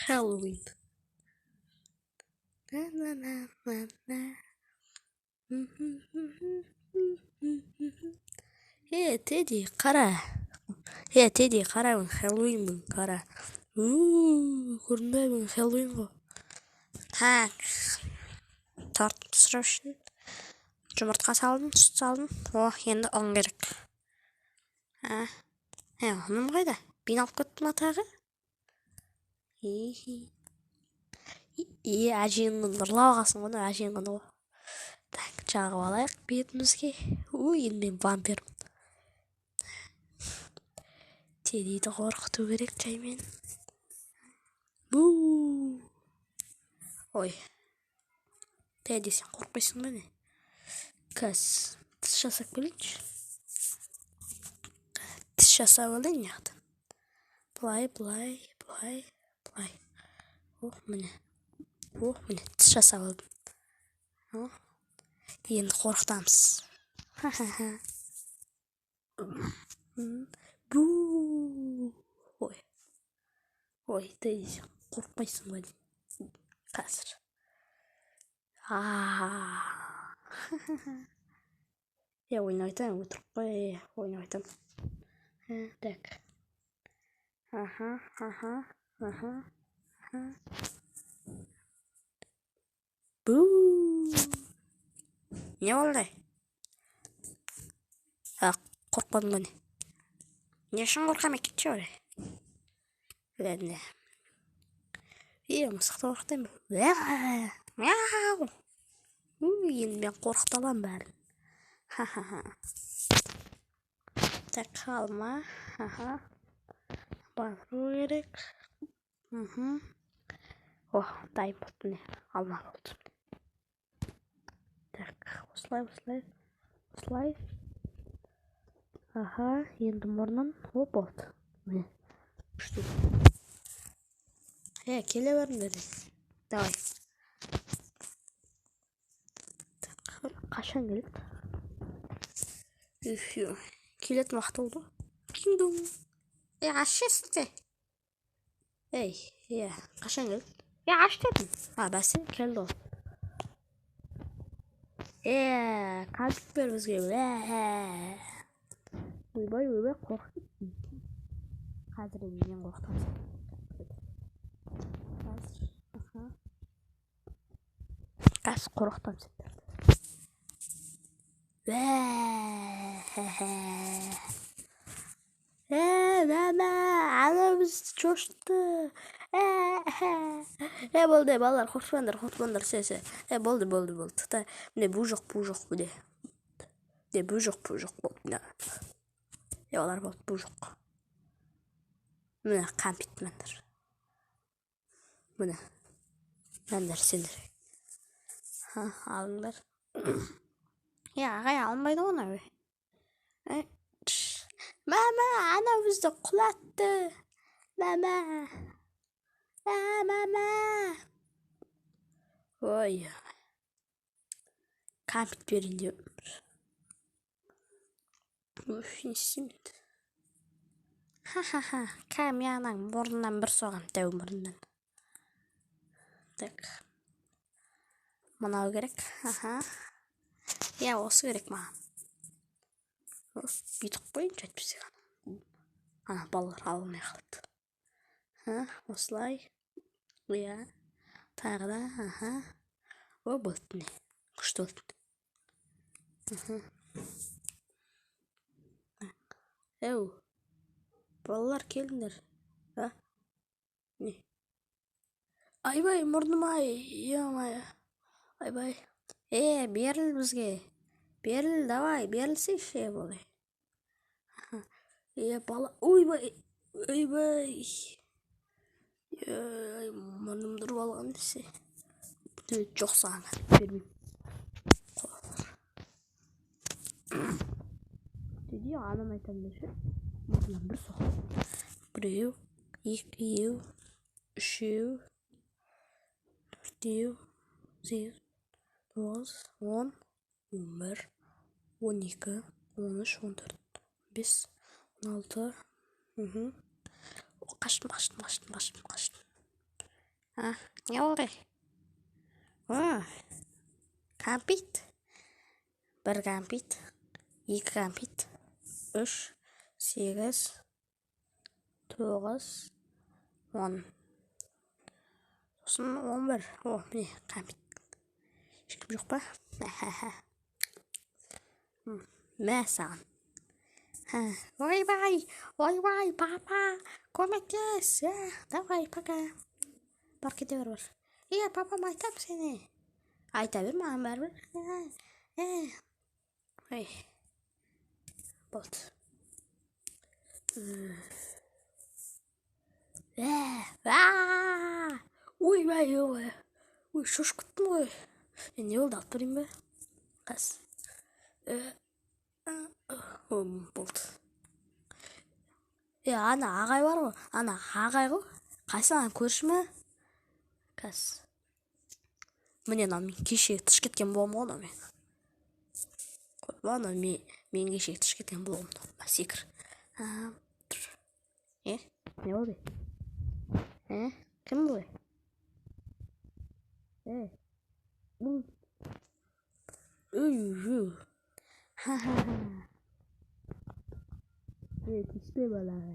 Хэллоуин. На-на-на-на-на. Е, Тедди, қара. Е, Тедди, қара, бүгін Хэллоуин бүгін, қара. Көрдің бе, бүгін Хэллоуин ғой. Так, торт пісіру үшін жұмыртқа салдым, сүт салдым. О, енді ұн керек. А, е, ұным қайда? Бин алып кетті ма тағы? Е, әжеңнің ұрлап алғансың ғой, әжеңнің ұны ғой. Так, жағып алайық бетімізге. Ой, енді мен вампирмін. Теддиді қорқыту керек жаймен. Бу. Ой. Тедди, сен қорықпайсың ба не? Қазір тіс жасап келейінші. Тіс жасап алайын мына. Былай, былай, былай, былай. О, міне. О, міне, тіс жасап алдым. О, енді қорқытамыз. Ха-ха-ха. Бу. Ой. Ой, Тедди, сен қорықпайсың ба не? Қазір. А. Е, ойнап айтамын, өтірік қой, ойнап айтамын. Так. Аха, аха, аха, аха. Бу. Не болды? А, қорықпадың ба не? Не үшін қорқамын, кетші ore. Ладно. Е, мысықты қорқытайын ба? Мяу. Енді мен қорқыта аламын бәрін. Ха-ха-ха. Так, алма. Аха. Батыру керек. Мхм. О, дайын болды, міне. Алма болды. Так, осылай, осылай, осылай. Аха, енді мұрнын. О, болды. Міне. Күшті. Е, келе беріңдер. Давай. Так, қашан келеді? Үф, келетін уақыт болды. Динг-донг. Е, аш есікті. Ей, е, қашан келді? Е, аш дедім. А, бәсе, келді ғой. Е, кәмпит бер бізге. Ойбай, ойбай, қорқып кеттім. Қазір енді мен қорқытамын. Қазір, аха. Қазір қорқытамын сендерді. Е, мама, ана бізді шошытты. Е, болды, балалар, қорықпаңдар, қорықпаңдар, все, все. Е, болды, болды, болды. Та, міне, бұ жоқ, бұ жоқ, міне. Міне, бұ жоқ, бұ жоқ, болды, міне. Е, олар болды, бұ жоқ. Міне, кәмпит міндер. Міне. Міндер, сендер. Ха, алыңдар. Е, ағай, алынбайды ғой мынау. Е, мама, ана бізді құлатты. Мама. А, мама. Ой. Кәмпит берейін деп. Уф, не істеймін енді? Ха-ха-ха. Кәм, анаң мұрнынан бір соғам, дәу мұрнынан. Так. Мынау керек. Аха. Иә, осы керек маған. Бүйтіп қояйыншы, әйтпесе. Ана балалар ала алмай қалды. Ха, осылай. Иә. Тағы да, аха. О, болды, міне. Күшті болды. Аха. Әу. Балалар, келіңдер. А? Не? Айбай, мұрным ай, ё-моё. Айбай. Е, беріл бізге. Беріл, давай, берілсейші, болай. Е, бала, ойбай, ойбай. Ой, мұрнымды ұрып алған десе. Жоқ саған, бермеймін. Деді, анам айтамын десе, мұрнынан бір соқты. Біреу, екеу, үшеу, төртеу, 8, 9, 10, 11, 12, 13, 14, 15, 16. Қаштым, қаштым, қаштым, қаштым, қаштым. А, не болды? О, кәмпит. Бір кәмпит, екі кәмпит, үш, 8, 9, 10. Сосын 11. О, міне кәмпит. Ешкім жоқ па? Мә саған. Ойбай, ойбай, папа, көмектес. Давай, пока. Бар, кете бер, бар. Е, папам, айтамын сені. Айта бер маған бәрібір. Ой. Болды. Ойбай, ой. Ой, шошып кеттім ғой. Не болды, алып берейін бе? Қас. Болды. Е, ана ағай бар ғой, ана ағай ғой. Қайсы, ана көрші ме? Қас. Міне, мынау мен кеше тышып кеткен болғым ғой, мынау мен. Көрдің ба, анау мен кеше тышып кеткен болғым. Секір. Тұр. Е, не болды? Е, кім бұл? Е, бұл. Үй, ха-ха-ха. Е, тиіспе балаға.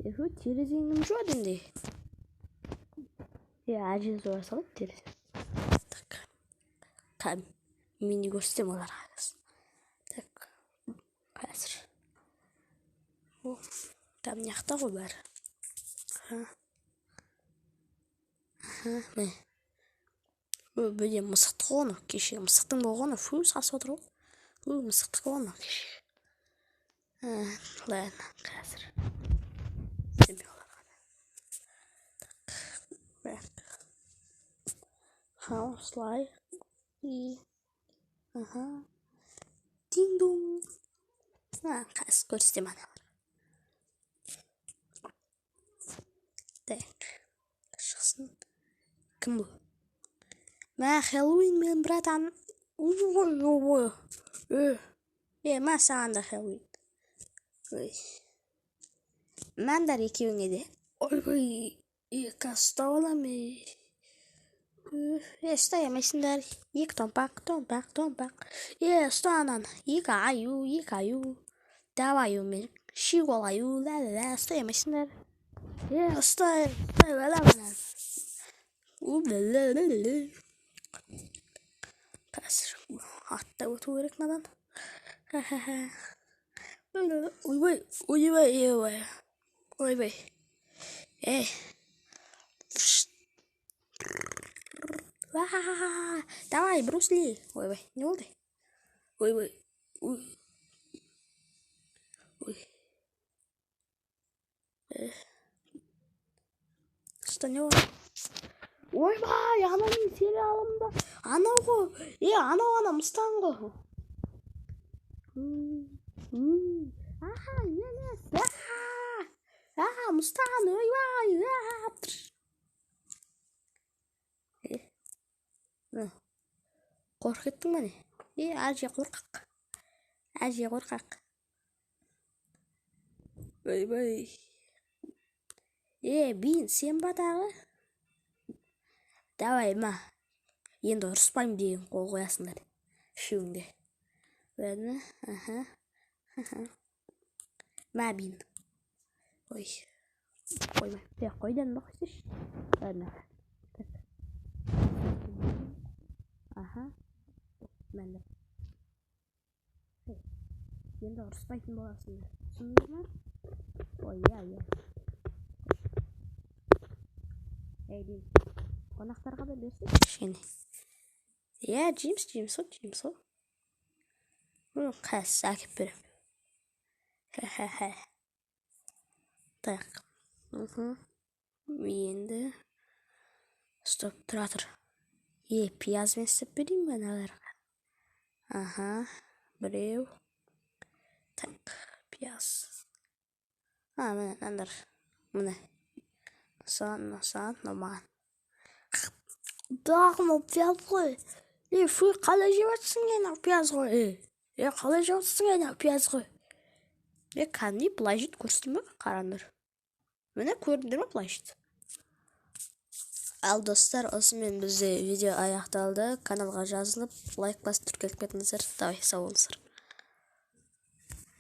Е, терезеңді кім жуады енді? Е, әже жуа салады терезе. Так. Мен не көрсетемін оларға. Так. Қазір. О, там мына жақта ғой бәрі. Міне. Міне мысықты ғой анау, кеше мысықтың болған ғой, фу, сасып отыр ғой. Ө, мысықтікі ғой анау кеше. Ладно, қазір. Так. Ха, осылай. И. Аха. Динг-донг. Қазір көрсетемін аналарға. Так. Шықсын. Кім бұл? Мә, Хэллоуин мен, братан. Ой, ой, ой. Е, мә саған да Хэллоуин. Ой. Мәндер екеуіңе де. Ойбай, екі ұстап аламын. Е, ұстай алмайсыңдар. Екі томпақ, томпақ, томпақ. Е, ұста ананы. Екі аю, екі аю. Дәу аю мен шиғол аю. Ла, ла, ла, ұстай алмайсыңдар. Е, ұстай, ұстай аламын ананы. Қазір аттап өту керек мынадан. Ойбай, ойбай, ойбай. Ойбай. Эй. Давай, Брюс Ли. Ойбай, не болды? Ойбай. Ой. Ой. Что не болды? Ойбай, анау менің сериалымда. Анау ғой. Е, анау ана мыстан ғой. Аха, елес. Аха, мыстан, ойбай. Е. Қорқып кеттің ба не? Е, әже қорқақ. Әже қорқақ. Ойбай. Е, Бин, сен ба тағы? Давай, ма. Енді ұрыспаймын деген қол қоясыңдар. Үшеуің де. Ладно, аха. Аха. Мә, Бин. Ой. Қойма. Е, қойдан ба қойсайшы. Ладно. Так. Аха. Мәнді. Енді ұрыспайтын боласыңдар. Түсіндіңдер ма? Ой, иә, иә. Ей, Бин. Қонақтарға да берсек кішкене. Иә, жейміз, жейміз ғой, жейміз ғой. Қазір әкеп беремін. Хе-хе-хе. Так. Енді стоп, тұра тұр. Е, пиязбен істеп берейін бе аналарға? Аха, біреу. Так, пияз. А, міне, мынандар. Міне. Саған, мынау саған, мынау маған. Тағы мынау пияз ғой. Е, фу, қалай жеп жатсың мынау пияз ғой? Е, е, қалай жеп жатсың мынау пияз ғой? Е, кәдімгідей былай жейді, көрсетейін ба? Қараңдар. Міне, көрдіңдер ма, плащ? Ал, достар, осымен бізде видео аяқталды. Каналға жазылып, лайк басып, тіркеліп кетіңіздер. Давай, сау болыңыздар.